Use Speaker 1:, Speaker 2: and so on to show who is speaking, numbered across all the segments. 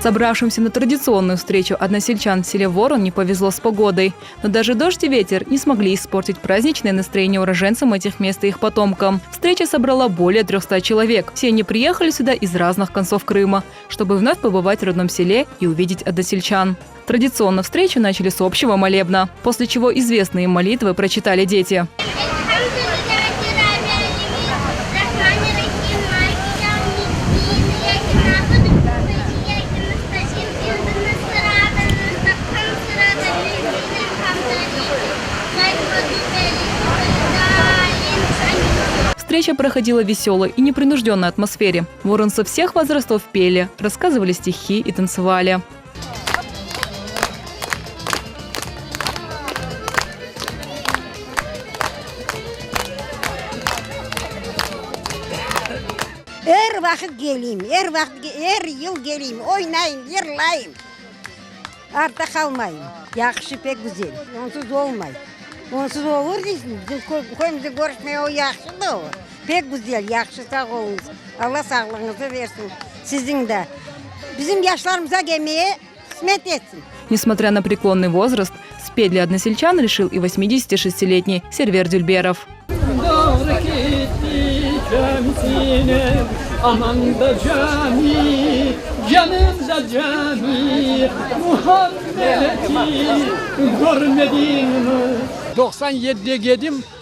Speaker 1: Собравшимся на традиционную встречу односельчан в селе Ворон не повезло с погодой. Но даже дождь и ветер не смогли испортить праздничное настроение уроженцам этих мест и их потомкам. Встреча собрала более 300 человек. Все они приехали сюда из разных концов Крыма, чтобы вновь побывать в родном селе и увидеть односельчан. Традиционно встречу начали с общего молебна, после чего известные молитвы прочитали дети. Встреча проходила в веселой и непринужденной атмосфере. Воронцы всех возрастов пели, рассказывали стихи и танцевали.
Speaker 2: Er vaqıt keleyim, er vaqıt, er yıl keleyim, oynayım, yırlayım. Artta qalmayım. Yahşı, pek güzel. Onsuz olmay. Onsuz olur deysiñ, bizim köyümizde körüşmey, o yahşı da o. Pek güzel, yahşı, sağ oluñız. Alla sağlığıñıznı versin, siziñ de. Bizim yaşlarımıza kelmeye qısmet etsin.
Speaker 1: Несмотря на преклонный возраст, спеть для односельчан решил и 86-летний Сервер Дюльберов.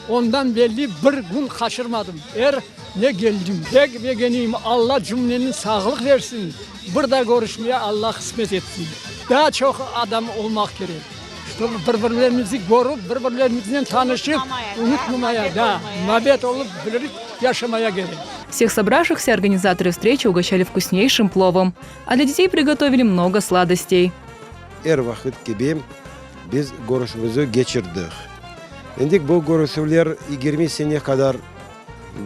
Speaker 3: Ondan belli bir kün qaçırmadım. Er ne keldim, pek begeneyim. Alla cümleni sağlıq versin, bir daa körüşmeye Alla qısmet etsin. Daa çoq adam olmaq kerek, ştobu bir-birlerimizi körip, bir-birlerimiznen tanışıp, unutmamaya, da mabet olıp, birlik yaşamaya kerek.
Speaker 1: Всех собравшихся организаторы встречи угощали вкуснейшим пловом, а для детей приготовили много сладостей.
Speaker 4: Er vaqıt kibi biz körüşüvimizni keçirdik. Endi bu körüşüvler 20 sene qadar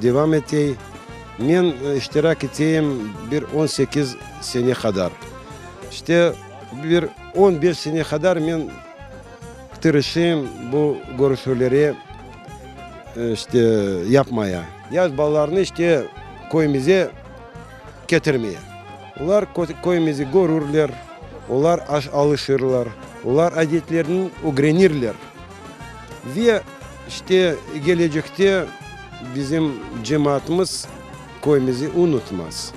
Speaker 4: devam ete. Men iştirak eteyim bir 18 sene qadar. İşte, bir 15 sene qadar men tırışayım bu körüşüvleri işte yapmaya. Yaş balalarnı işte köyümüze ketirmeye. Olar köyümizi körürler, olar alışırlar, olar adetlerni ögrenirler. Ve işte gelecekte bizim cemaatımız köyümizi unutmaz.